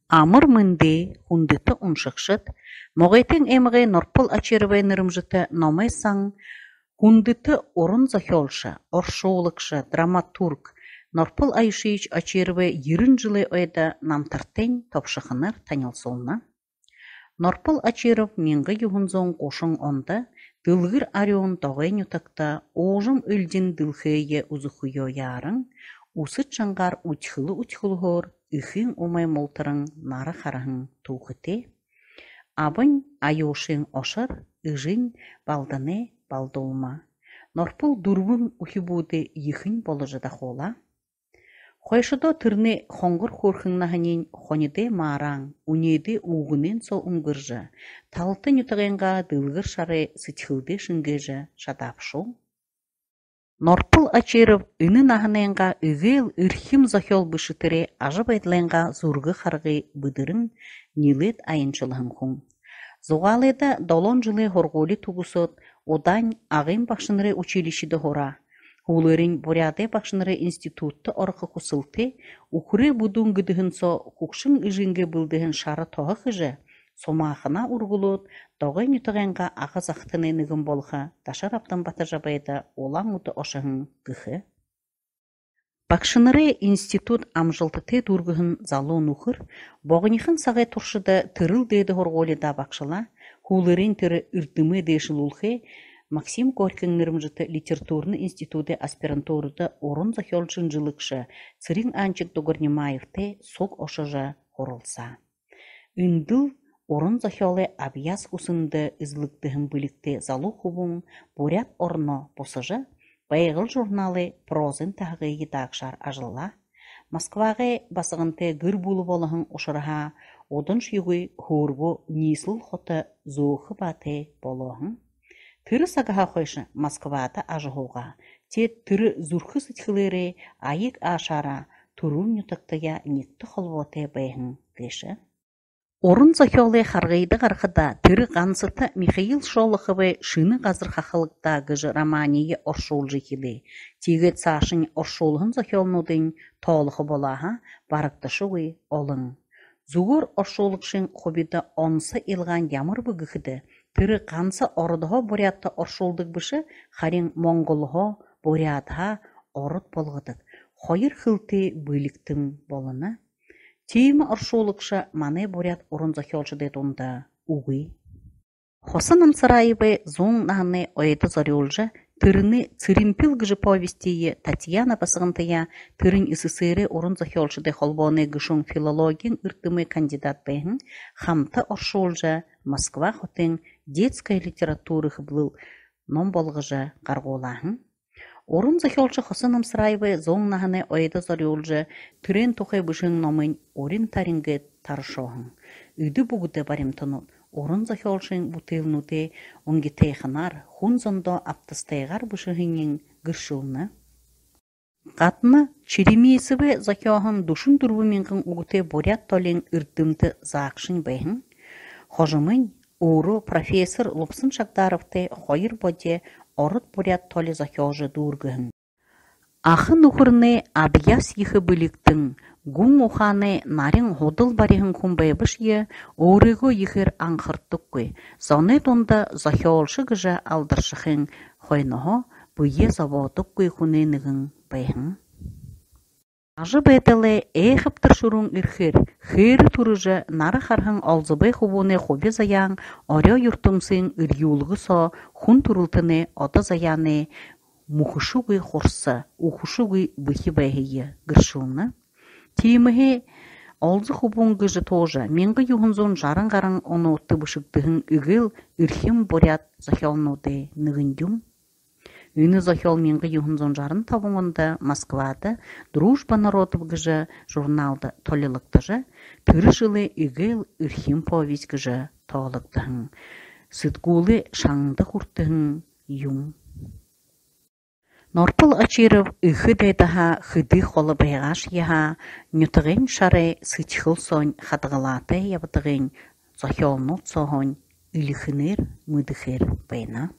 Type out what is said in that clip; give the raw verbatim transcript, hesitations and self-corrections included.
Амар мэндэ, хүндэтэ уншагшад! Могойтын аймагай Норпол Очировай нэрэмжэтэ номой сан хүндэтэ уран зохёолшо, оршуулагша, драматург Норпол Аюшеевич Очировай ерэн жэлэй ойдо намтартайнь тобшохоноор танилсуулна. Норпол Очиров мянга юһэн зуун гушан ондо Дэлгэр арюун Догой нютагта уужам элдин дэлхэйе үзэхөө яаран, үсэд шангаар үдхэлэ үдхэлһөөр эхын умай мултаран нара хараһан түүхэтэй. Абань Аюшын Ошор, эжынь Балданай Балдулма. Норпол дүрбэн үхибүүдэй ехэнь боложо дахуулаа. Хойшодоо тэрэнэй хонгор хөөрхэн наһаниинь хонидой маараан, үнеэдэй үбгэнэйнь соо үнгэржэ, талата нютагайнгаа дэлгэр шарай сэдьхэлдээ шэнгээжэ шадаабшуу. Норпол Очиров энэ наһанайнгаа эгээл эрхим зохёол бэшэтэрээ ажабайдалайнгаа зүргэ харгы бэдэрэн, нилээд аяншалһан хүн. Зугаалайда долоон жэлэй һургуули түгэсөөд, удаань Агын багшанарай училищида һураа. Һүүлээрынь Буряадай багшанарай институтта орохо хүсэлтэй, үхэрэй бүдүүн гэдэһэн соо хүгшэн эжынгээ бэлдэһэн шара тоһо хэжэ, сумааханаа үргэлөөд, Догой нютагайнгаа Ага захатанай нэгэн болохо Дашарабдан Батожабайда Улаан-Үдэ ошоһон гэхэ. Багшанарай институт амжалтатай дүүргэһэн залуу нүхэр богонихон сагай туршада тэрэл дээдэ һургуулидаа багшалаа. Һүүлээрынь тэрэ эрдэмээ дээшэлүүлхээ Максим Горькиин нэрэмжэтэ литературна институдай аспирантурада уран зохёол шэнжэлэгшэ Цырен-Анчик Дугарнимаевтай суг ошожо һуралсаа. Эндэл уран зохёолой абьяас хүсэндэ эзэлэгдэһэн бэлигтэй залуу хүбүүн Буряад ороноо бусажа, «Байгал» журналай прозын таһагай редактораар ажаллаа. Москвагай басагантай гэр бүлэ болоһон ушарһаа уданшьегүй һөөргөө ниислэл хото зөөхэ баатай болоо һэн. Тэрэ сагһаа хойшо Москвада ажаһуугаа. Теэд тэрэ зүрхэ сэдьхэлээрээ аяг аашаараа түрэл нютагтаяа нягта холбоотой байһан гээшэ. Уран зохёолой харгыда гарахадаа тэрэ гансата Михаил Шолоховой «Шэнэ газар хахалагдаа» гэжэ романиие оршуулжа эхилээ. Тиигээд саашань оршуулһан зохёолнуудынь тоолохо болоо һаа, барагдашагүй олон. Зүгөөр оршуулагшын хубида онсо илгаань ямар бэ гэхэдэ, тэрэ ганса ородһоо буряадта оршуулдаг бэшэ, харин монголһоо буряадһаа ород болгодог хоёр хэлтэй бэлигтэн болоно. Тиимэ оршуулагша манай буряад уран зохёолшодой дунда үгы. Хоса Намсараевай зуун наһанай ойдо зорюулжа, тэрэнэй «Цыремпил» гэжэ повестиие Татьяна басагантаяа, тэрэнь СССР-эй уран зохёолшодой холбооной гэшүүн, филологиин эрдэмэй кандидат байһан, хамта оршуулжа, Москва хотын «Детская литература» хэблэл ном болгожо гаргуулаа һэн. Уран зохёолшо Хоса Намсараевай зуун наһанай ойдо зорюулжа, тэрээн тухай бэшэһэн номынь урин тарин гээд тарашоо һэн. Эдэ бүгэдэ баримтанууд уран зохёолшын бүтээлнүүдэй онгитойхоноор, хүн зондоо абтастайгаар бэшэһэниинь гэршэлнэ. Гадна Черемисовэй зохёоһон дүшэн дүрбэн мянган үгэтэй буряад толиин эрдэмтэ заагшань байһан. Хожомынь өөрөө профессор Лубсан Шагдаровтай хоёр бодё ород-буряад толи зохёожо дүүргэһэн. Аха нүхэрнай абьяас ехэ бэлигтэн, гүн ухаанай нарин һудал бариһан хүн байбашье, өөрыгөө ехээр анхардаггүй, зоной дунда зохёолшо гэжэ алдаршахын хойноһоо бэеэ зобоодоггүй хүнэй нэгэн байһан. Ажабайдалай айхабтар шүрүүн эрхээр хээрэ түрэжэ нара хараһан Олзобой хүбүүнэй хуби заяан орёо юртэмсын эрьюулгэ соо хүн түрэлтэнэй одо заяанай мүхэшэгүй хурса, үхэшэгүй бэхи байһые гэршэлнэ. Тиимэһээ Олзо хүбүүн гэжэ туужа, мянга юһэн зуун жаран гаран онуудта бэшэгдэһэн эгээл эрхим буряад зохёолнуудай нэгэн юм. Энэ зохёол мянга юһэн зуун жаран табан ондо Москвада «Дружба народов» гэжэ журналда толилогдожо, тэрэ жэлэй эгээл эрхим повесть гэжэ тоологдоһон, сэтгүүлэй шанда хүртэһэн юм. Норпол Очиров эхэ дайдаһаа хэды холо байгаашье һаа, нютагайнь шарай сэдьхэл соонь хадагалаатай ябадагынь зохёолнууд сооһоонь элихэнээр мэдэхээр байна.